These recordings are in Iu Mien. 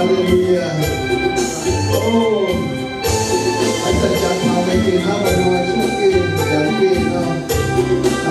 Hallelujah. Oh, ih zanc jangx taux meih gengh hnangv meih hnoi cuotv gengh, jangx gengh nor.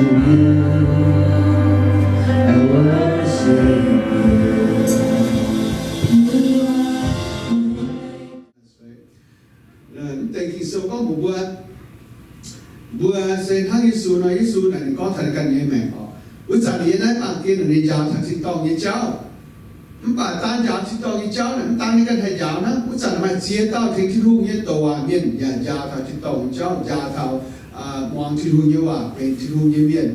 Mv deix Ging-Sou gorngv mbuox mbuo, mbuo se hnangv Yesu nor, Yesu naaic ninh gorngv taux ninh ganh nyei maengc oc. Wuov zanc ninh yiem naaiv baamh gen naaic ninh njaaux taux tin-dorngh nyei jauv. Mv baac daan njaaux tin-dorngh nyei jauv naaic mv daan ninh ganh haih njaaux hnangv. Wuov zanc maaih ziex dauh tengx Tin-Hungh nyei douc waac mienh yaac njaaux taux tin-dorngh nyei jauv, njaaux taux muangx Tin-Hungh nyei waac, benx Tin-Hungh nyei mienh.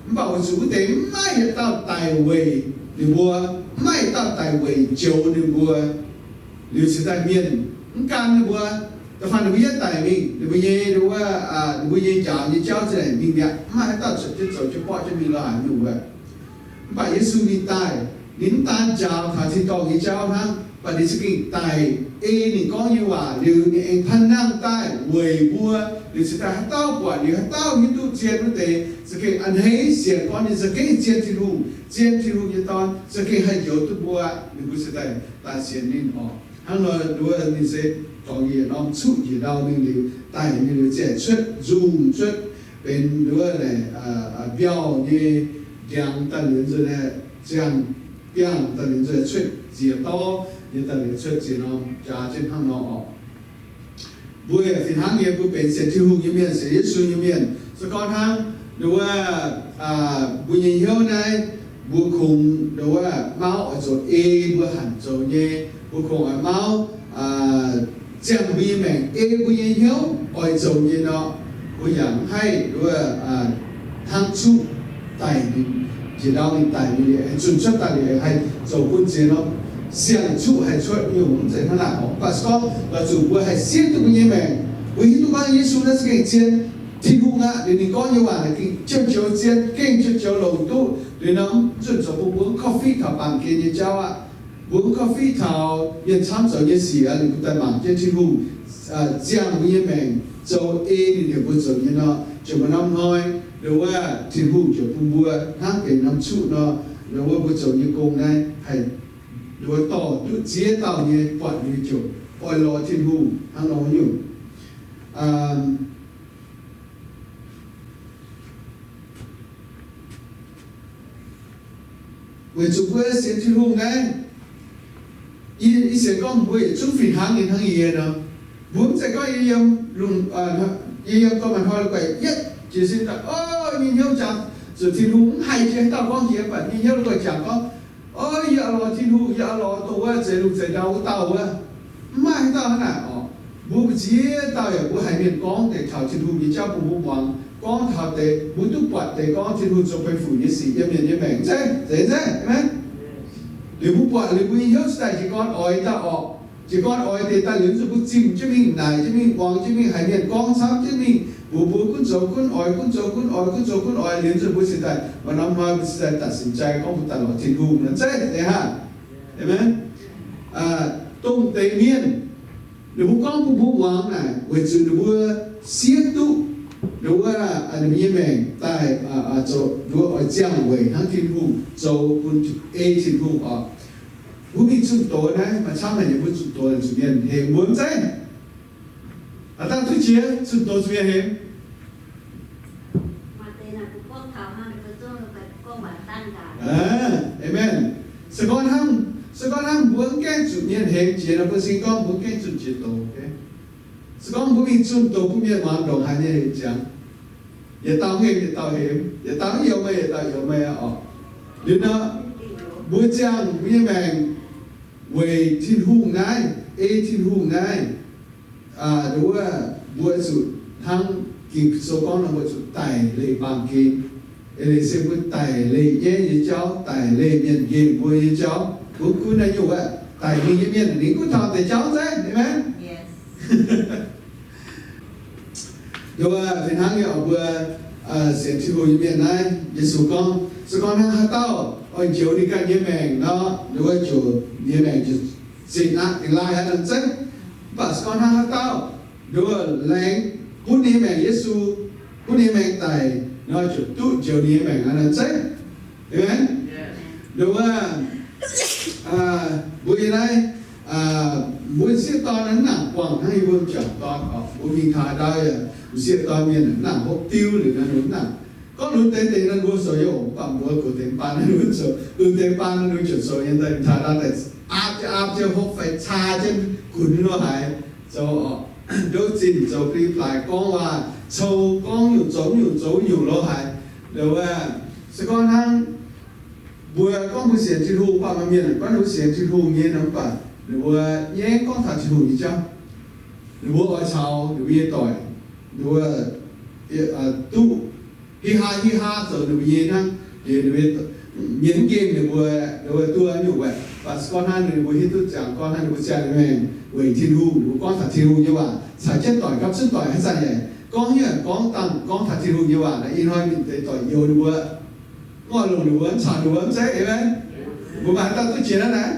Mv baac weic zuqc wuov deix mv maaih yietc dauh daic weic ninh mbuo, mv maaih yietc dauh daic weic joux ninh mbuo. Liuz cingx daaih mienh mv gan ninh mbuo, da'faanh ninh mbuo yietv daic mingh, ninh mbuo nyei, ninh mbuo nyei njaaux nyei jauv za'gengh mingh mi'aqv. Mv maaih haaix dauh zuqc jienv zoux jienv borqv jienv mingh lorz haaix nyungc wuov. Mv baac Yesu ninh daaih, ninh mv daan njaaux taux tin-dorngh nyei jauv hnangv, mv baac ninh za'gengh daic ei ninh gorngv nyei waac liuz ninh aengx paaiv nangh daaih weic mbuo. Liuz cingx daaih haaix dauh buatc liuz, haaix dauh hiuv duqv zien wuov deix, za'gengh a'hneiv sienx gorngv ninh za'gengh zien Tin-Hungh, zien Tin-Hungh nyei Dorn, za'gengh haih njoux duqv mbuo. Ninh mbuo cingx daaih daaih sienx ninh oc. Hnangv nor nduov ninh se dorngx yietc norm cuqv njiec ndau mingh liuz, daaih mingh liuz ziouc cuotv nzungh, cuotv benx nduov naaic mbiauh nyei ndiangx daaih liuz nzunc, ziangh biangh daaih liuz nzunc, cuotv ziex dorv nyei daaih liuz cuotv ziex norm jaax jienv hnangv nor oc. Mbuo yaac fih hnangv nyei, mbuo benx sienx Tin-Hungh nyei mienh, sienx Yesu nyei mienh, se gorngv hnangv nduov mbuo nyei hnyouv naaiv, mbuo kungx nduov mauv oix zoux ei mbuo hanc zoux nyei, mbuo kungx oix mauv ziangh mbuo nyei maengc ei mbuo nyei hnyouv oix zoux nyei nor, mbuo yaac mv haih nduov hnangv cuqv daic, njiec ndau ninh daic mingh liuz, zunh cuotv daaih liuz haih zoux bun ziex norm siang-cuqv haih cuotv nyungc, mv zeiz hnangv naaic oc. Mv baac se gorngv la'zuqc mbuo haih siev duqv mbuo nyei maengc, mbuo hiuv duqv gorngv Yesu naaiv se gengh zien Tin-Hungh aqv. Liuz ninh gorngv nyei waac naaic gengh joux-joux zien, gengh joux-joux longc duqv. Liuz nor mv zunh zoux bun mbuo mv korv-fiqv taux baamh gen nyei jauv aqv. Mbuo mv korv-fiqv taux mienh camv zoux nyei sic aqv. Liuz mbuo daaih mangc jienv Tin-Hungh ziangh mbuo nyei maengc zoux ei ninh heuc mbuo zoux nyei nor, ziouc maaih norm hnoi nduov Tin-Hungh ziouc bun mbuo hnangv benx norm cuqv nor, nduov mbuo zoux nyei gong naaiv haih nduov dorh duqv ziex dauh nyei buatc nyei ziouc oix lorz Tin-Hungh hnangv nor nyungc. Weic zuqc mbuo sienx Tin-Hungh naaiv, yie, yie sienx gorngv mbuo yietc zungv fih hnangv nyei hnangv yie nor. Mbuo mv zeiz gorngv yie yiem, yie yiem dorh maaih hnoi la'guaih yietv jiez sin daaih, o, nyei hnyouv jangx zuqc Tin-Hungh, mv haiz jiex haaix dauh gorngv jiex, mv baac nyei hnyouv la'guaih jangx gorngv, o, yie oix lorz Tin-Hungh, yie oix lorz dongh wuov zeix lungh zeix ndau wuov dauh wuov. Mv maaih haaix dauh hnangv naaic oc. Mbuo m'ziex dauh yaac mbuo haiz mienh gorngv deix taux Tin-Hungh nyei jauv bun mbuo muangx, gorngv taux deix mbuo duqv buatc deix gorngv Tin-Hungh zoux fei-fun nyei sic yiem mienh nyei maengc, zeiz, zeiz, zeiz, aamen. Liuz mbuo buatc liuz mbuo nyei hnyouv cingx daaih jiez gorn oix dauh orqc. Jiez gorn oix deix daaih liuz nzunc mbuo zimh jienv mingh, naaic jienv mingh, muangx jienv mingh, haiz mienh gorngv camv jienv mingh, mbuox mbuo gunv zoux gunv oix, gunv zoux gunv oix, gunv zoux gunv oix, liuz nzunc mbuo cingx daaih maaih norm hnoi mbuo cingx daaih ตัดสินใจ gorngv mbuo daaih lorz Tin-Hungh nor, zeiz, zeiz hnangv. Aamen. Dongh deix mienh, ninh mbuo gorngv bun mbuo muangx naaic weic zuqc ninh mbuo siev duqv ninh mbuo, ninh mbuo nyei maengc daaih zoux nduov oix ziangh weic hnangv Tin-Hungh, zoux bun ei Tin-Hungh oc. Mbuo mingh zunh doz naaiv, maaih camv haic nyei mbuo zunh doz zuqc mienh hemx mbuo, mv zeiz? Haaix dauh duqv jiex zunh doz zuqc mienh hemx? Aamen. Se gorngv hnangv, se gorngv hnangv mbuo mv gaengh zuqc mienh hemx jiex nor, mbuo sin gorngv mbuo mv gaengh zunh jiex doz. Se gorngv mbuo mingh zunh doz bun mienh muangx ndongc haaix nyungc ziangx, yietc dauh hemx yietc dauh hemx, yietc dauh mv youx meih, yietc dauh youx meih oc. Liuz nor, mbuo ziangh mbuo nyei maengc weic Tin-Hungh naaiv, ei Tin-Hungh naaiv, nduov mbuo zuqc hnangv Ging-Sou gorngv nor, mbuo zuqc daic leih baamh gen. Eix leiz se mbuo daic leih nyaiv nyei jauv, daic leih mienh nqemh mbuo nyei jauv. Mbuo gunv naaiv nyungc wuov, daic mingh nyei mienh ninh gunv taux deix jauv zeiz, aamen. Nduov fih hnangv nyei oc, mbuo sienx Tin-Hungh nyei mienh naaiv, Yesu gorngv, se gorngv hnangv haaix dauh oix njoux ninh ganh nyei maengc nor, nduov ziouc, ninh nyei maengc ziouc zinh aqv, dingx laaih aqv nor, zeiz. Mv baac se gorngv hnangv haaix dauh nduov laengz gunv ninh nyei maengc, Yesu gunv ninh nyei maengc daic nor, ziouc duqv njoux ninh nyei maengc aqv nor, zeiz. Aamen. Nduov, mbuo yiem naaiv, mbuo m'sieqv dorn mv nangc buangh hnangv yie mbuo m'jangc dorn oc. Mbuo mingh taux haaix ndau yaac m'sieqv dorn mienh mv nangc hopv diuv liuz nor, ninh mv nangc. Gorngv lunx deix deix nor mbuo zoux yaac mv baac mbuo goux deix baan, lunx deix baan nor ziouc zoux nyei daaih, taux naaiv daaih aapv jienv aapv jienv hopv fai caa jienv gunx lo haaix, zoux ndoqv zinh, zoux bli plaaix, gorngv waac, cou, gorngv nyungc zoux nyungc, zoux nyungc lo haaix. Wuov, se gorngv hnangv mbuo gorngv mbuo sienx Tin-Hungh, mv baac maaih mienh gorngv ninh mbuo sienx Tin-Hungh nyei nor, mv baac ninh mbuo nyei gorngv taux Tin-Hungh nyei jauv, ninh mbuo oix caux ninh mbuo nyei doic, ninh mbuo duqv hiv haa hiv haa zoux ninh mbuo nyei hnangv. Liuz ninh mbuo, mienh mv nqemh ninh mbuo, ninh mbuo duqv nyungc waaic. Mv baac se gorngv hnangv ninh mbuo hiuv duqv ziangx gorngv hnangv ninh mbuo ziangh maengc weic Tin-Hungh, ninh mbuo gorngv taux Tin-Hungh nyei waac caux jienv doic gapv zunv doic haaix zanc yaac gorngv hnyouv gorngv dangh gorngv taux Tin-Hungh nyei waac naaiv, ih hnoi mienh deix doic youx ninh mbuo, mv oix longc ninh mbuo, mv caux ninh mbuo, mv zeiz, aamen. Mbuo maaih haaix dauh duqv jiex naaiv naaic?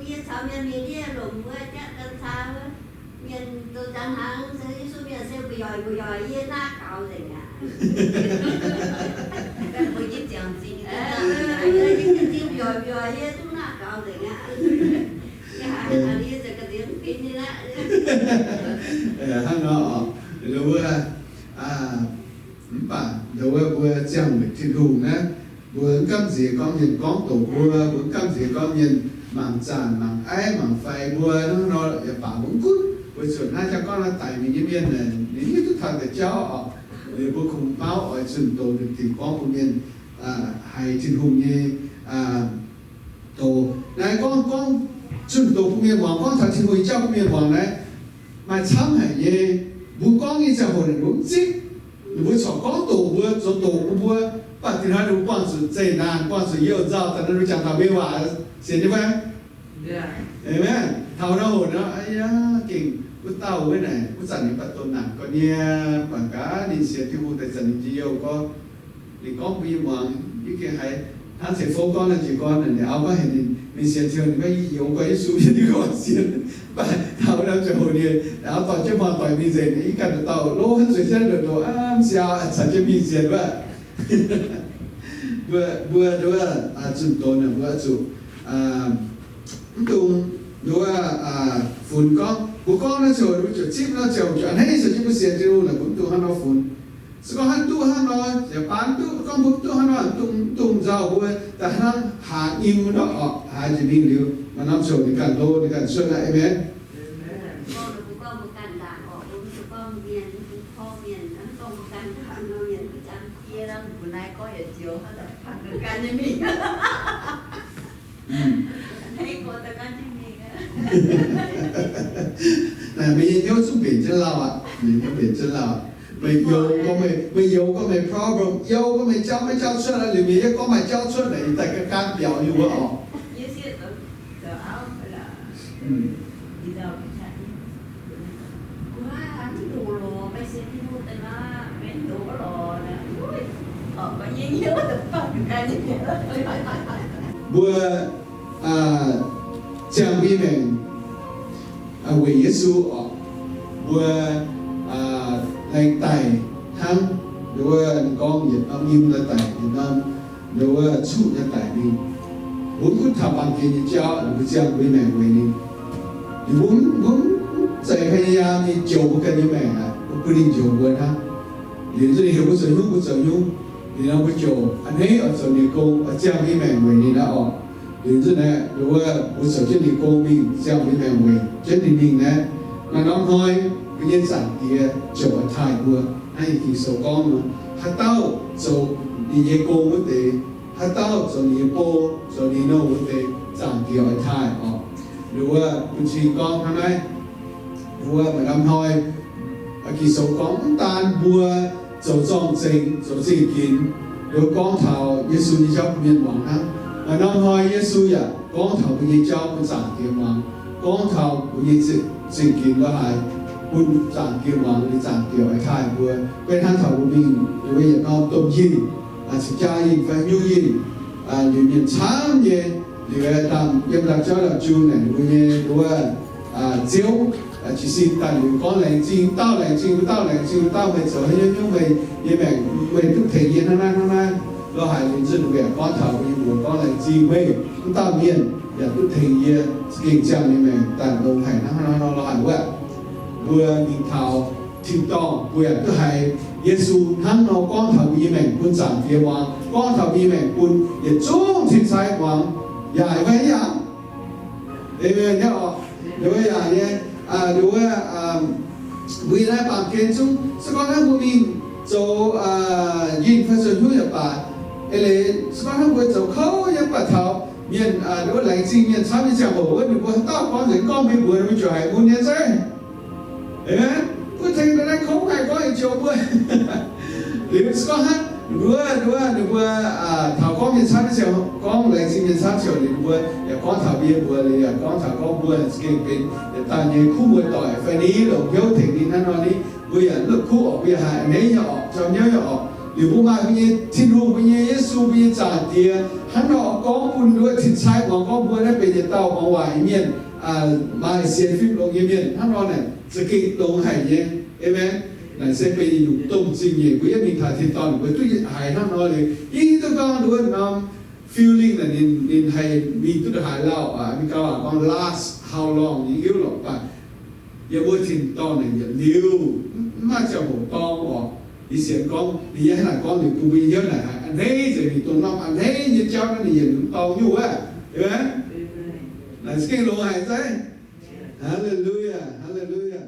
Yie caux mienh mienh ndiev lomc wuov jatv gan caa wuov, mienh zoux jangx hnaangx, Yesu mienh se mbu'yoic mbu'yoic yie naaiv gaux nzengc aqv. Mbu'yoic mbu'yoic yie zungv naaiv gaux nzengc aqv. Yie haiz hnangv naaic, yie ziouc ga'nziex mv ginx ninh aqv. Hnangv nor, wuov, mv baac wuov mbuo ziangh weic Tin-Hungh naaiv, mbuo mv gamh nziex gorngv mienh gorngv doqc mbuo, mbuo mv gamh nziex gorngv mienh mangc zanc mangc aiv mangc faix mbuo hnangv nor yaac baac mbuo mv gunv. Weic zuqc naaiv jaax gorngv naaiv daic mingh nyei mienh, ninh hiuv duqv taux deix jauv oc. Mbuo kungx mauv oix zunh doz ninh dingc gorngv bun mienh haiz Tin-Hungh nyei doz. Naaiv gorngv, gorngv zunh doz bun mienh muangx, gorngv taux Tin-Hungh nyei jauv bun mienh muangx naaiv, maaih camv haic nyei. Mbuo gorngv nyei ziangh hoc ninh mbuo mv zipv. Ninh mbuo corc gorngv doqc mbuo, zoux doqc bun mbuo, mv baac dinh hnoi ninh mbuo buangh zuqc zeqc naanc, buangh zuqc youh nzauh daaih nor, mbuo jangx taux mbuo nyei waac sienx nyei fai? Aamen. Taux nor hoc nor, aa, gengh wuov dauh wuov naaic, wuov zanc ninh mv baac donx naanc gorqv-nie, mv baac gaax ninh sienx Tin-Hungh daaih zanc ninh njien-youh gorngv, ninh gorngv mbuo nyei muangx, yie gengh haiz hnangv Ceix Fouv gorngv naaiv jiex gorngv, ninh auv gorngv heuc ninh mingh sienx Tin-Hungh, ninh gorngv yie youz guai Yesu, yie gorngv sienx. Mv baac taux wuov norm ziangh hoc ninh auv dorh jienv hmuangx doic mingh nzengc, yie ganh dauh lov hnangv zueiz jienv ndoqc ndoqc, mv siau, caux jienv mingh sienx wuov. Mbuo, mbuo nduov zunh doz naaic mbuo zuqc mv dungx nduov funx gorngv, mbuo gorngv naaiv ziouc mbuo ziouc zipv, naaiv ziouc a'hneiv, ziouc jienv mbuo sienx Tin-Hungh naaic, mbuo mv dungx hnangv nor funx. Se gorngv hnangv duqv hnangv nor, yaac baan duqv, gorngv mbuo mv dungx hnangv nor, mv dungx, mv dungx nzauh mbuo daaih hnangv haaz nyim nor orqc, haaz njiec mingh liuz, maaih norm ziouc ninh ganh hlo, ninh ganh cuotv aqv. Aamen. Naaic meih nyei hnyouv zungv mbenc jienv lauh aqv. Meih hnyouv mbenc jienv lauh aqv. Meih youz gorngv meih, meih youz gorngv meih problem, youz gorngv meih jauv maiv jauv cuotv aqv. Liuz meih yie gorngv maaih jauv cuotv naaic, yie daaih gaanv gaanv biaux nyei wuov orqc. Mbuo ziangh mbuo nyei maengc weic Yesu orqc, mbuo laengz daic hnangv nduov ninh gorngv yietc norm nyim nor daic, yietc norm nduov cuqv nor daic mingh. Mbuo mv gunv taux baamh gen nyei jauv, mbuo ziangh mbuo nyei maengc weic ninh. Liuz mbuo, mbuo mv zeiz haaix nyungc nyei joux mbuo ganh nyei maengc aqv, mbuo bun ninh njoux mbuo hnangv. Liuz nzunc ninh heuc mbuo zoux nyungc, mbuo zoux nyungc. Liuz nor mbuo ziouc a'hneiv oix zoux ninh nyei gong, oix ziangh mbuo nyei maengc weic ninh aqv orqc. Liuz nzunc naaiv nduov mbuo zoux jienv ninh nyei gong mingh, ziangh mbuo nyei maengc weic jienv ninh mingh naaiv, maaih norm hnoi mbuo nyei Zaangc Diex ziouc oix taaih mbuo. Naaiv yie Ging-Sou gorngv nor, haaix dauh zoux ninh nyei gong wuov deix, haaix dauh zoux ninh nyei bou, zoux ninh nyei nouh wuov deix, Zaangc Diex oix taaih orqc. Nduov bun cing gorngv hnangv naaiv, nduov maaih norm hnoi Ging-Sou gorngv mv daan mbuo zoux zorng-zengx, zoux zingh ginx, nduov gorngv taux Yesu nyei jauv bun mienh muangx hnangv. Maaih norm hnoi Yesu yaac gorngv taux mbuo nyei jauv bun Zaangc Diex muangx, gorngv taux mbuo nyei zingh ginx la'haaix bun Zaangc Diex muangx, liuz Zaangc Diex oix taaih mbuo. Beiv hnangv taux mbuo mingh nduov yietc norm domh yinh, cing-jaa yinh fai nyungc yinh, liuz mienh camv nyei Liuz aeqv, yiem da'jauv la'jung naaic mbuo nyei wuov ziouv jiez sin daaih liuz gorngv, Laengz zingh wuov dauh, laengz zingh wuov dauh, laengz zingh wuov dauh, meih zoux haaix nyungc nyungc, meih nyei maengc, meih duqv tengx yie hnangv naaiv hnangv naaiv. Lorz haic liuz nzunc mbuo yaac gorngv taux mbuo nyei mbuox gorngv, Laengz zingh meih, wuov dauh mienh yaac duqv tengx yie, gengh ziangh nyei maengc daaih longx haic hnangv naaiv nor. Lorz haic wuov, mbuo mingh taux tin-dorngh mbuo yaac duqv haiz Yesu hnangv nor gorngv taux mbuo nyei maengc bun Zaangc Diex muangx, gorngv taux mbuo nyei maengc bun yietc zungv tin-sai muangx. Yaac fai yaac, aamen, yaac nyei, wuov, mbuo yie naaiv baamh gen zungv se gorngv hnangv mbuo mingh zoux njinh fai zoux hnyouv yaac baac, eix leiz se gorngv hnangv mbuo zoux kouv nyei baac taux mienh, wuov, laengz zingh mienh camv nyei ziangh hoc wuov, ninh mbuo haaix dauh gorngv nzengc gorngv mbuo mbuox ninh mbuo ziouc haiz mun nyei zeiv. Aamen. Mbuo tengx daaih naaiv kouv haih gorngv yietc joux mbuo. Liuz se gorngv hnangv wuov, wuov, ninh mbuo taux gorngv mienh camv nyei ziangh, gorngv laengz zingh mienh camv ziangh hoc liuz, ninh mbuo yaac gorngv taux mbuo mbuox liuz yaac gorngv taux gorngv mbuo za'gengh benx yietc dauh nyei kuv muoz-doic fai ni, longc hnyouv tengx ninh hnangv nor ni, mbuo yaac la'kuqv orqc, mbuo yaac haih a'hneiv nyei orqc, jauv nyouv nyei orqc. Liuz mbuo maaih mbuo nyei Tin-Hungh, mbuo nyei Yesu, mbuo nyei Zaangc Diex hnangv nor gorngv bun wuov tin-sai muangx gorngv mbuo naaiv benx yietc dauh muangx waaic nyei mienh, maaih sienx fim longx nyei mienh hnangv nor naaic za'gengh longx haic nyei. Aamen. Naaic se benx yietc nyungc domh zingh nyeic, mbuo yiem mingh taux tin-dorngh mbuo duqv haiz hnangv nor liuz, yie hiuv duqv gorngv wuov norm feeling naaic ninh, ninh haih mingh duqv haaix lauh, mingh gauh waac gorngv last how long nyei hiuv lorqc baac yiem wuov tin-dorngh naaic yietc liuz, mv maaih ziangh hoc dorng orqc. Yie sienx gorngv ninh yiem haaix naaic gorngv liuz bun mbuo nyei hnyouv naaic a'hneiv nzengc, mingh dongh norm a'hneiv nyei jauv naaiv ninh yietc liuz dorng nyungc wuov. Aamen. Naaic za'gengh longx haic zeiv. Hallelujah, hallelujah.